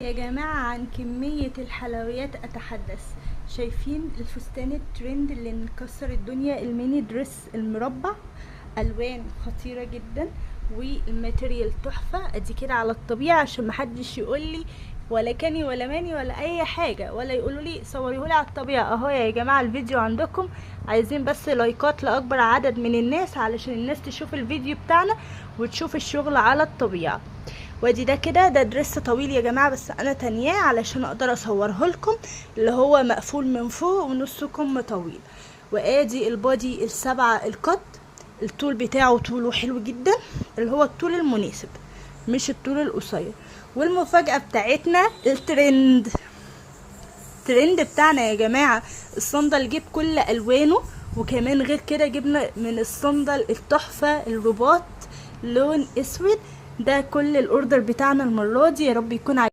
يا جماعة عن كمية الحلويات أتحدث. شايفين الفستان الترند اللي مكسر الدنيا، ال mini dress المربع، ألوان خطيرة جدا وال material تحفة. ادي كده على الطبيعة عشان محدش يقولي ولا كاني ولا ماني ولا اي حاجة، ولا يقولوا لي صوريهولي على الطبيعة. اهو يا جماعة الفيديو عندكم، عايزين بس لايكات لأكبر عدد من الناس علشان الناس تشوف الفيديو بتاعنا وتشوف الشغل على الطبيعة. وادي ده كده، ده dress طويل يا جماعة بس انا تانياه علشان اقدر اصوره لكم، اللي هو مقفول من فوق ونص كم طويل. وادي ال body السبعة القط، الطول بتاعه طوله حلو جدا، اللي هو الطول المناسب مش الطول القصير. والمفاجأة بتاعتنا الترند، الترند بتاعنا يا جماعة الصندل جيب كل الوانه، وكمان غير كده جبنا من الصندل التحفة الرباط لون اسود. ده كل ال order بتاعنا المرة دي، يا رب يكون عجبكم.